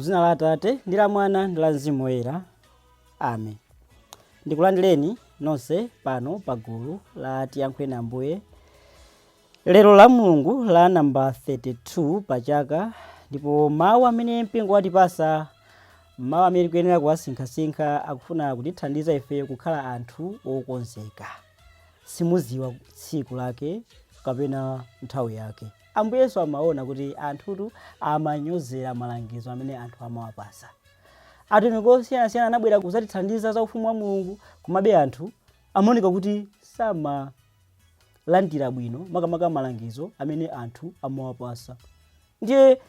Mzina la Atate ndi la Mwana ndi la Mzimu Woyera, amen. Ndikulandireni nonse pano pa gulu la Tiyankhuleni Ambuye lero la Mulungu la namba 32 pa chaka, ndipo mawu amene mpingo watipasa, mawu amene tikuyenera kuwasinkhasinkha, akufuna kutithandiza ife kukhala anthu okonzeka. Simuziwa tsiku lake kapena nthawi yake. Ambuye Yesu amaona kuti anthutu amanyozera malangizo amene anthu amawapasa. Atumiki osiyanasiyana anabwera kuzatithandiza za ufumu wa Mulungu, komabe anthu amaoneka kuti samalandira bwino makamaka malangizo amene anthu amawapasa. Ndiye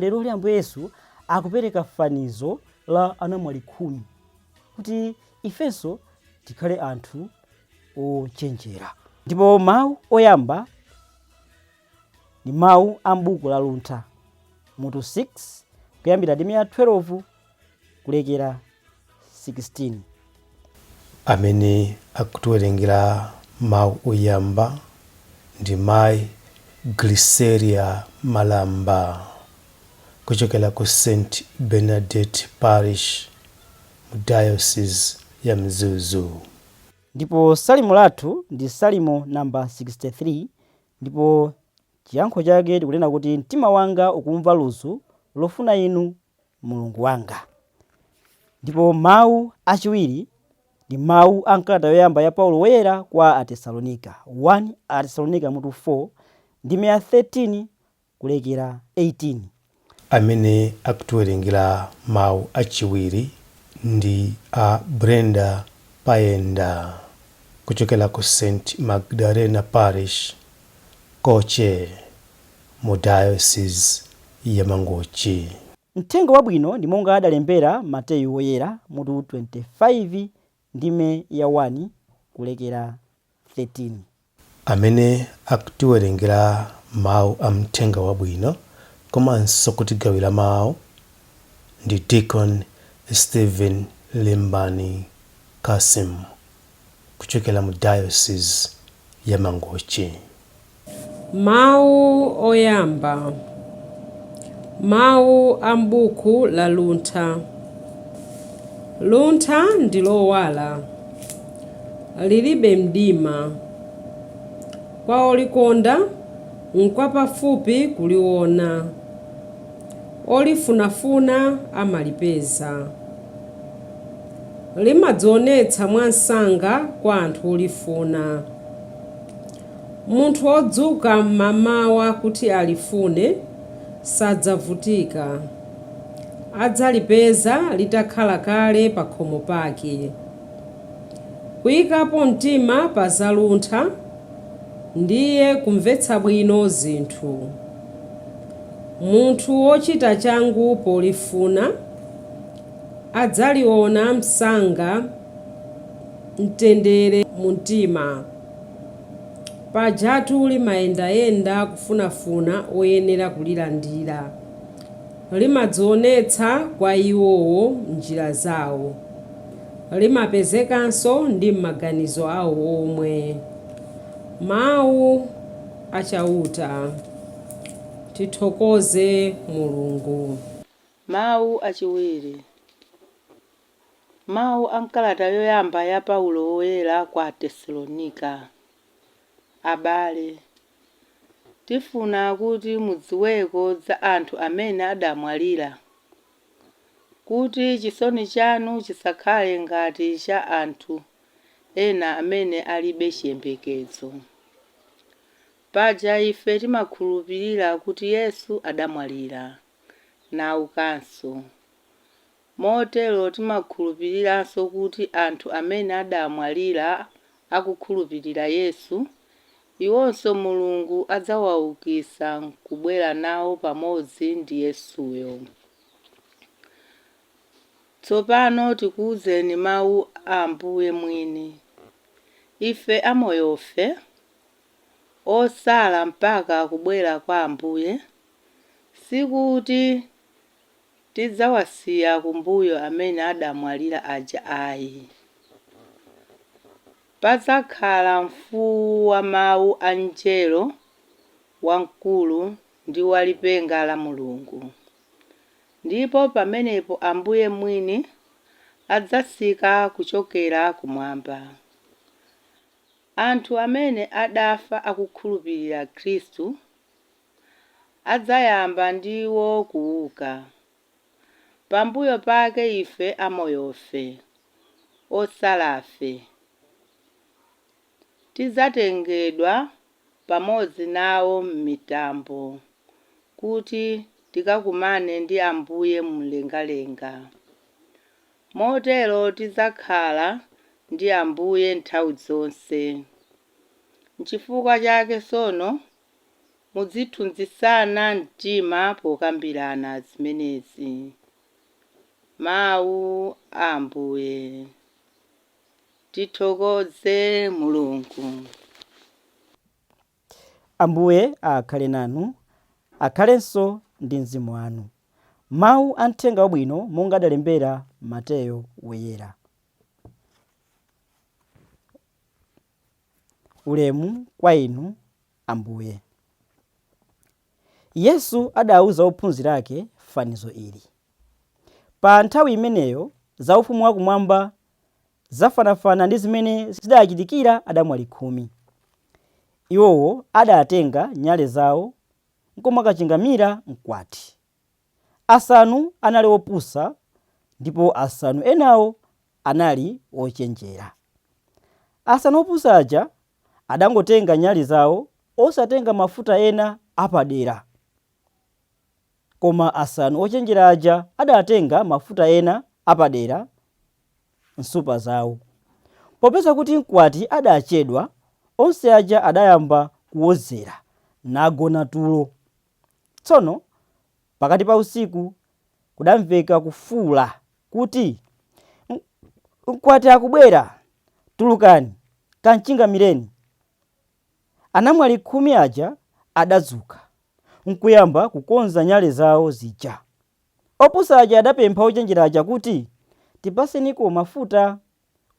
lero li Ambuye Yesu akupereka fanizo la anamwali 10 kuti ifenso tikhale anthu ochenjera. Ndipo mawu oyamba ndi mawu a m'buku la Luntha mutu 6 kuyambira ndime ya 12 kulekera 16. Amene akutiwerengera mawu oyamba ndi Mayi Gliceria Malamba kuchokera ku St Bernadette Parish mu Diocese ya Mzuzu. Ndipo salimo lathu ndi salimo namba 63, ndipo chiyankho chake tikunena kuti mtima wanga ukumva ludzu lofuna inu, Mulungu wanga. Ndipo mawu achiwiri ndi mawu a mkalata yoyamba ya Paulo Woyera kwa Atesalonika, 1 Atesalonika mutu 4 ndime ya 13 kulekera 18. Amene akutiwerengera mawu achiwiri ndi a Brenda Payenda kuchokera ku St Magdalena Parish, Koche, mu Diocese ya Mangochi. Mthenga wabwino ndi monga adalembera Mateyu Woyera mutu 25 ndime ya 1 kulekera 13. Amene akutiwerengera mawu a mthenga wabwino komanso kutigawira mawu ndi Deacon Stephen Limbani Kasim kuchokera mu Diocese ya Mangochi. Mawu oyamba. Mawu a m'buku la Luntha. Luntha ndi lowala, lilibe mdima. Kwa olikonda nkwapafupi kuliona, olifunafuna amalipeza. Limadzionetsa mwansanga kwa anthu olifuna. Munthu wodzuka mmamawa kuti alifune sadzavutika, adzalipeza litakhala kale pakhomo pake. Kuyikapo mtima pa zaluntha ndiye kumvetsa bwino zinthu. Munthu wochita changu polifuna adzaliona msanga mtendere mu mtima. Pajatu limayendayenda kufunafuna oyenera kulilandira. Limadzionetsa kwa iwowo m'njira zawo. Limapezekanso ndi m'maganizo awo omwe. Mawu a Chauta. Tithokoze Mulungu. Mawu achiwiri. Mawu a m'kalata yoyamba ya Paulo Woyera kwa Atesalonika. Abale, tifuna kuti mudziweko za anthu amene adamwalira, kuti chisoni chanu chisakhale ngati cha anthu ena amene alibe chiyembekezo. Paja ife timakhulupirira kuti Yesu adamwalira, naukanso. Motero timakhulupiriranso kuti anthu amene adamwalira akukhulupirira Yesu, iwonso Mulungu adzawaukitsa nkubwera nawo pamodzi ndi Yesuyo. Tsopano tikuwuzeni mawu a Ambuye mwini. Ife amoyofe, osala mpaka kubwera kwa Ambuye, sikuti tidzawasiya kumbuyo amene adamwalira aja ayi. Padzakhala mfuwu wa mawu a mngelo wamkulu ndi wa lipenga la Mulungu. Ndipo pamenepo Ambuye mwini adzatsika kuchokera kumwamba. Anthu amene adafa akukhulupirira Khristu adzayamba ndiwo kuuka. Pambuyo pake ife amoyofe, otsalafe, tidzatengedwa pamodzi nawo m'mitambo kuti tikakumane ndi Ambuye mlengalenga. Motero tidzakhala ndi Ambuye nthawi zonse. N'chifukwa chake tsono muzithunzitsana mtima pokambirana zimenezi. Mawu a Ambuye. Tithokoze Mulungu. Ambuye akhale nanu, akhalenso ndi mzimu wanu. Mawu a Mthenga Wabwino monga adalembera Mateyo Woyera. Ulemu kwa inu, Ambuye. Yesu adauza ophunzira ake fanizo ili. Pa nthawi imeneyo za ufumu wakumwamba zafanafana ndi zimene zidachitikira anamwali 10. Iwowo adatenga nyale zawo nkumakachingamira mkwati. Asanu anali opusa ndipo asanu enawo anali ochenjera. Asanu opusa aja adangotenga nyale zawo osatenga mafuta ena apadera. Koma asanu ochenjera aja adatenga mafuta ena apadera m'nsupa zawo. Popeza kuti mkwati adachedwa, onse aja adayamba kuwodzera, nagona tulo. Tsono pakati pa usiku kudamveka kufuula kuti, Mkwati akubwera! Tulukani, kamchingamireni! Anamwali 10 aja adadzuka, nkuyamba kukonza nyale zao zija. Opusa aja adapempha ochenjera aja kuti, Tipatseniko mafuta,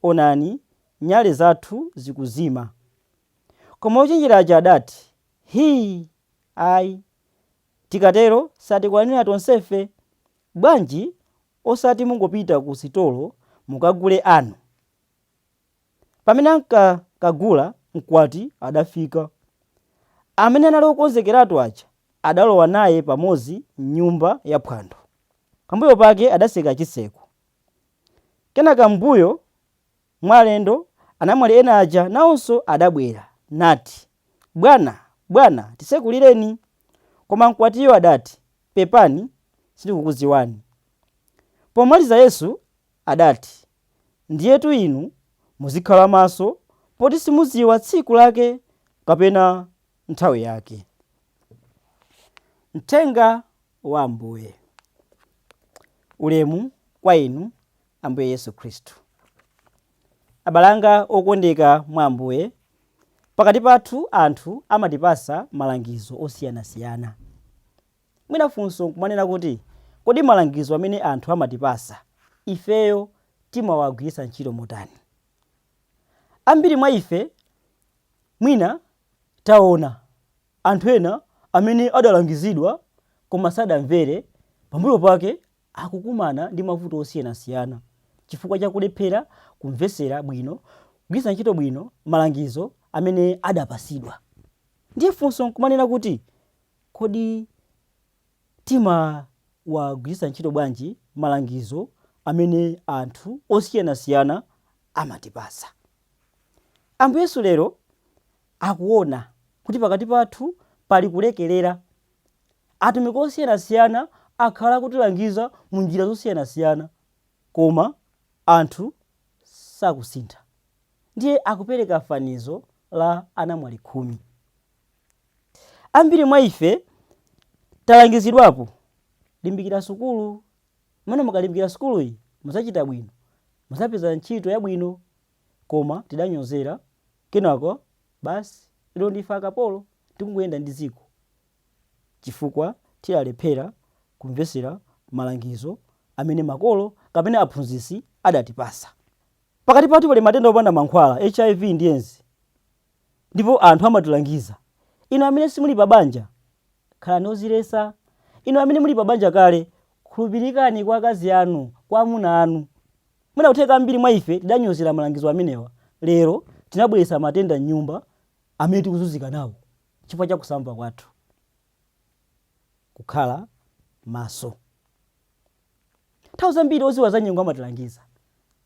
onani, nyale zathu zikuzima. Koma ochenjera aja adati, Hii, ai, tikatero satikwanira tonsefe. Bwanji osati mungopita ku sitolo mukagule anu? Pamene ankakagula, mkwati adafika. Amene anali okonzekeratu aja adalowa naye pamodzi m'nyumba ya phwando. Pambuyo pake adatseka chitseko. Kenaka m'mbuyo mwa alendo, anamwali ena aja nawonso adabwera, nati, Bwana, bwana, titsekulireni. Koma mkwatiyo adati, Pepani, sindikukudziwani. Pomaliza Yesu adati, Ndiyetu inu muzikhala maso, poti simudziwa tsiku lake kapena nthawi yake. Mthenga wa Ambuye. Ulemu kwa inu, Ambuye Yesu Khristu. Abale anga okondeka mwa Ambuye, pakati pathu anthu amatipasa malangizo osiyanasiyana. Mwina funso nkumanena kuti, kodi malangizo amene anthu amatipasa ifeyo timawagwiritsa ntchito motani? Ambiri mwa ife mwina taona anthu ena amene adalangizidwa koma sadamvere, pambuyo pake akukumana ndi mavuto osiyanasiyana chifukwa cha kulephera kumvetsera bwino, kugwiritsa ntchito bwino malangizo amene adapasidwa. Ndiye funso nkumanena kuti, kodi timawagwiritsa ntchito bwanji malangizo amene anthu osiyanasiyana amatipasa? Ambuye Yesu lero akuona kuti pakati pathu pali kulekerera. Atumiki osiyanasiyana akhala akutilangiza mu njira zosiyanasiyana koma anthu sakusintha. Ndiye akupereka fanizo la anamwali 10. Ambiri mwa ife talangizidwapo, limbikira sukulu, mwina mukalimbikira sukuluyi mudzachita bwino, mudzapeza ntchito yabwino, koma tidanyozera, kenako basi lero ndife akapolo tikungoyenda ndi dziko chifukwa tidalephera kumvetsera malangizo amene makolo kapena aphunzitsi adatipasa. Pakati pathu pali matenda opanda mankhwala, HIV ndi Edzi, ndipo anthu amatilangiza, inu amene simuli pa banja khalani odziletsa, inu amene muli pa banja kale Khulupirikani kwa akazi anu, kwa amuna anu. Mwina kutheka ambiri mwa ife tidanyozera malangizo amenewa. Lero tinabweretsa matenda m'nyumba amene tikuzunzika nawo chifukwa cha kusamva kwathu. Kukhala maso. Nthawi zambiri odziwa za nyengo amatilangiza.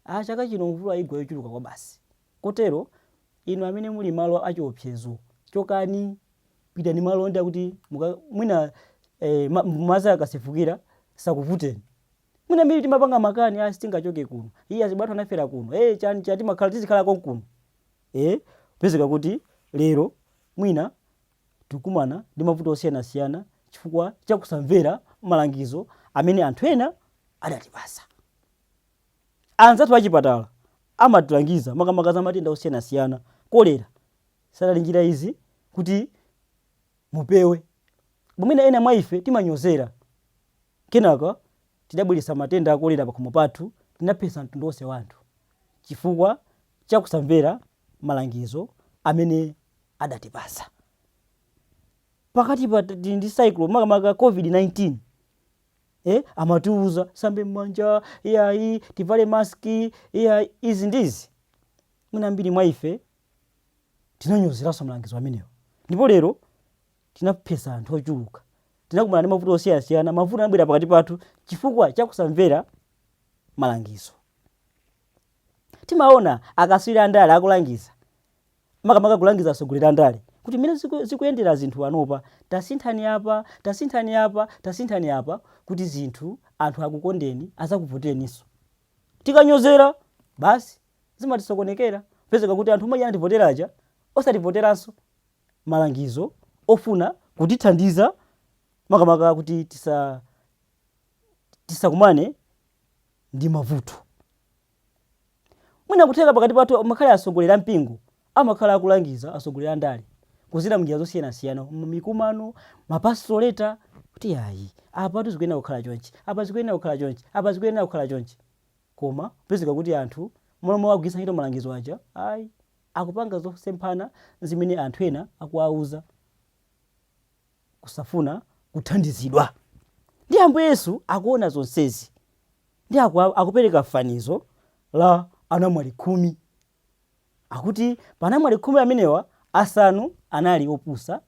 Ah, chaka chino mvula igwa yochuluka kwabasi. Kotero inu amene muli malo achiopsezo, chokani, pitani malo ndi akuti mwina madzi akasefukira sakuvuteni. Mwina ambiri timapanga makani, ah, sitingachoke kuno. Iye azibambo anafera kuno. Chani chani timakhala tizikhala konkuno. Pezeka kuti lero mwina tikukumana ndi mavuto osiyanasiyana chifukwa chakusamvera malangizo amene anthu ena adatipasa. Anzathu achipatala amatilangiza makamaka za matenda osiyanasiyana, kolera, tsatani njira izi kuti mupewe. Mwina ena mwa ife timanyozera, kenaka tidabweretsa matenda a kolera pakhomo pathu, tinaphetsa mtundu wonse wa anthu chifukwa chakusamvera malangizo amene adatipasa. Pakati pa tili ndi cyclone makamaka COVID-19, amatiuza sambe m'manja, iyayi tivale maski, iyayi izi ndizi. Mwina ambiri mwa ife tinanyozeranso malangizo amenewa, ndipo lero tinaphetsa anthu ochuluka, tinakumana ndi mavuto osiyanasiyana. Mavuto anabwera pakati pathu chifukwa chakusamvera malangizo. Timaona akaswiri andale akulangiza, makamaka kulangiza atsogoleri andale kuti mmene zikuyendera zinthu panopa, tasinthani apa, tasinthani apa, tasinthani apa, kuti zinthu anthu akukondeni, azakuvotereninso. Tikanyozera basi zimatisokonekera, pezeka kuti anthu omwe anativotera aja osativoteranso. Malangizo ofuna kutithandiza makamaka kuti tisakumane ndi mavuto. Mwina kutheka pakati pathu amakhala atsogoleri a mpingo amakhala akulangiza atsogoleri a ndale kudzera mnjira zosiyanasiyana, mikumano, mapasitoleta, kuti ayi, apa zikuyenera kukhala chonchi, apa zikuyenera kukhala chonchi, apa zikuyenera kukhala chonchi. Koma pezeka kuti anthu momwe wagwiritsa ntchito malangizo aja, ayi, akupanga zosemphana zimene anthu ena akuwauza, kusafuna kuthandizidwa. Ndi Ambuye Yesu akuona zonsezi, ndi akupereka fanizo la anamwali 10. Akuti pa anamwali 10 amenewa, asanu anali opusa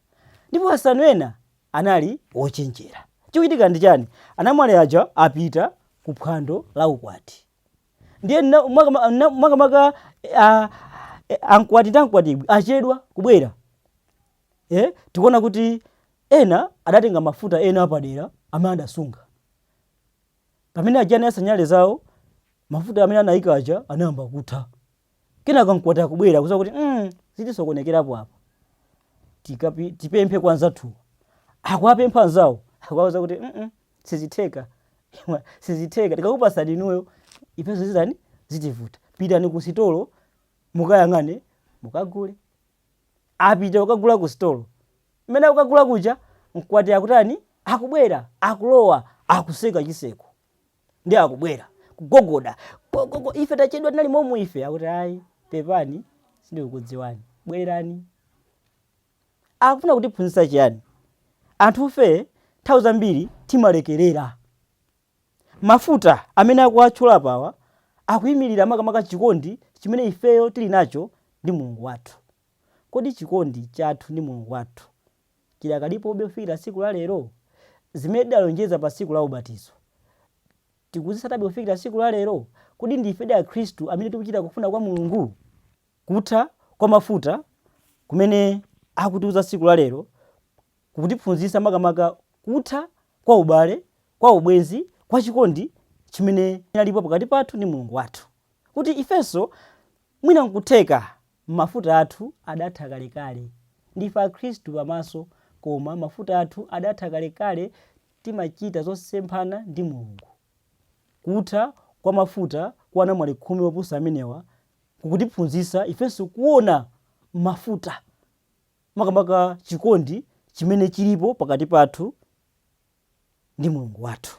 ndipo asanu ena anali ochenjera. Chikuchitika ndi chani? Anamwali aja apita ku phwando la ukwati. Ndiye makamaka amkwati ndi amkwatibwi achedwa kubwera. Tikuona kuti ena adatenga mafuta ena apadera amene adasunga. Pamene aja anayatsa nyale zawo, mafuta amene anayika aja anayamba kutha. Kenaka mkwati akubwera kuza kuti zitisokonekerapo apa, tipemphe kwa anzathuwa. Akuwapempha anzawo, akuwauza kuti sizitheka, sizitheka, tikakupasani inuyo ifenso zitani, zitivuta. Pitani ku sitolo mukayang'ane mukagule. Apita kukagula ku sitolo. Mmene akukagula kuja, mkwati akutani? Akubwera, akulowa, akuseka chiseko. Ndi akubwera kugogoda, gogogo, ife tachedwa, tinali momwe ife. Akuti ayi, pepani, sindikukudziwani, bwererani. Akufuna kutiphunzitsa chiyani? Anthufe nthawi zambiri timalekerera. Mafuta amene akuwatchula apawa akuyimirira makamaka chikondi chimene ifeyo tili nacho ndi Mulungu wathu. Kodi chikondi chathu ndi Mulungu wathu chidakalipobe kufikira tsiku la lero? Zimene tidalonjeza pa tsiku la ubatizo tikuzitsatabe kufikira tsiku la lero? Kodi ndifedi Akhristu amene tikuchita kufuna kwa Mulungu? Kutha kwa mafuta kumene akutiuza tsiku la lero kukutiphunzitsa makamaka kutha kwa ubale, kwa ubwenzi, kwa chikondi chimene chinalipo pakati pathu ndi Mulungu wathu. Kuti ifenso mwina nkutheka mafuta athu adatha kalekale. Ndife Akhristu pamaso, koma mafuta athu adatha kalekale, timachita zosemphana ndi Mulungu. Kutha kwa mafuta kwa anamwali 10 opusa amenewa kukutiphunzitsa ifenso kuona mafuta, makamaka chikondi chimene chilipo pakati pathu ndi Mulungu wathu.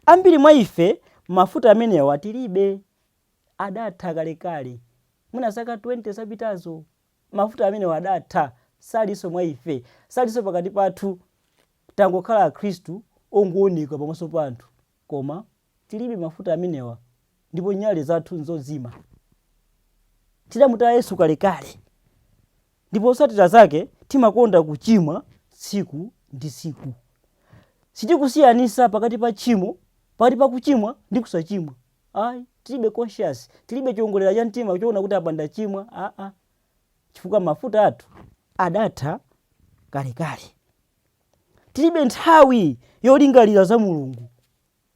Ambiri mwa ife mafuta amenewa tilibe, adatha kalekale. Mwina zaka 20 zapitazo mafuta amenewa adatha, salinso mwa ife, salinso pakati pathu. Tangokhala Akhristu ongooneka pamaso pa anthu, koma tilibe mafuta amenewa ndipo nyale zathu nzozima. Tidamutaya Yesu kalekale, ndipo zotsatira zake timakonda kuchimwa tsiku ndi tsiku. Sitikusiyanisa pakati pa tchimo, pakati pa kuchimwa ndi kusachimwa ayi. Tilibe conscious, tilibe chiongolera cha mtima choona kuti apa ndachimwa, aa, chifukwa mafuta athu adatha kalekale. Tilibe nthawi yolingalira za Mulungu,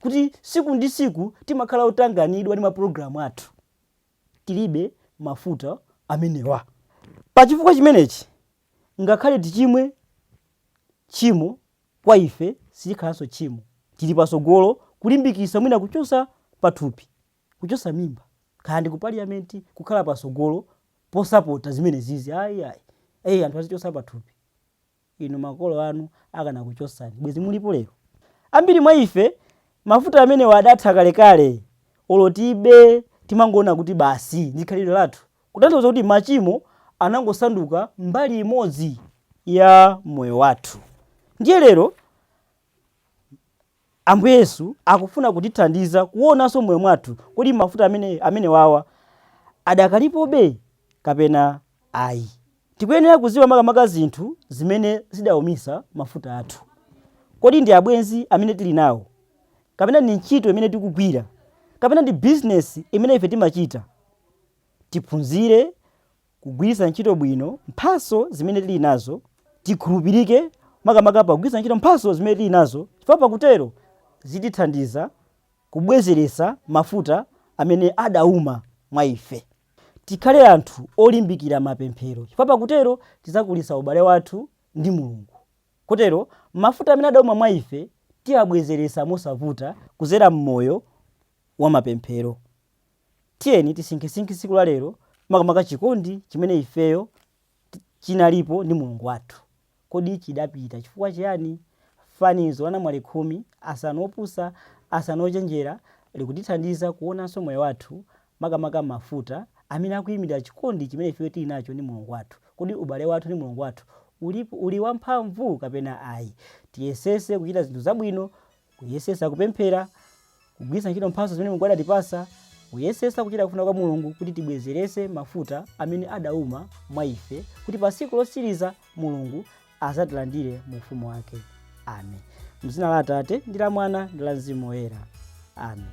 kuti siku ndi siku timakhala otanganidwa ndi mapulogalamu athu. Tilibe mafuta amenewa. Pachifukwa chimenechi, ngakhale tichimwe tchimo, kwa ife silikhalanso tchimo. Tili pasogolo kulimbikitsa mwina kuchosa pathupi, kuchosa mimba, kaya ndi ku parliament, kukhala pasogolo posapota zimene zizi. Ayi, ayi, eyi, anthu azichosa pathupi. Inu makolo anu akanakuchosani, bwezi mulipo lero? Ambiri mwa ife mafuta amenewa adatha kalekale. Olo tibe, timangoona kuti basi ndi khalidwe lathu, kutanthauza kuti machimo anangosanduka mbali imodzi ya moyo wathu. Ndiye lero Ambuye Yesu akufuna kutithandiza kuonanso moyo mwathu, kodi mafuta amene wawa adakalipobe kapena ayi? Tikuyenera kuziwa makamaka zinthu zimene zidawumisa mafuta athu. Kodi ndi abwenzi amene tili nawo, kapena ndi ntchito imene tikugwira, kapena ndi bizinesi imene ife timachita? Tiphunzire kugwiritsa ntchito bwino mphaso zimene tili nazo. Tikhulupirike makamaka pakugwiritsa ntchito mphaso zimene tili nazo, chifukwa pakutero zitithandiza kubwezeresa mafuta amene adauma mwa ife. Tikhale anthu olimbikira mapemphero, chifukwa pakutero tidzakulitsa ubale wathu ndi Mulungu. Kotero mafuta amene adauma mwa ife tiwabwezeresa mosavuta kuzera mmoyo wa mapemphero. Tiyeni tisinkhesinkhe tsiku la lero makamaka chikondi chimene ifeyo chinalipo ndi Mulungu wathu. Kodi chidapita chifukwa chiyani? Fanizo la namwali 10, asanu opusa, asanu ochenjera, likutithandiza kuonanso moyo wathu, makamaka mafuta amene akuyimirira chikondi chimene ifeyo tili nacho ndi Mulungu wathu. Kodi ubale wathu ndi Mulungu wathu ulipo, uli wamphamvu kapena ayi? Tiyesese kuchita zinthu zabwino, kuyesesa kupemphera, kugwiritsa ntchito mphatso zimene Mulungu adatipasa, kuyesesa kuchita kufuna kwa Mulungu, kuti tibwezerese mafuta amene adauma mwa ife, kuti pa tsiku lotsiriza Mulungu azatilandire mu ufumu wake. Amen. Mzina la Atate ndi la Mwana ndi la Mzimu Woyera. Amen.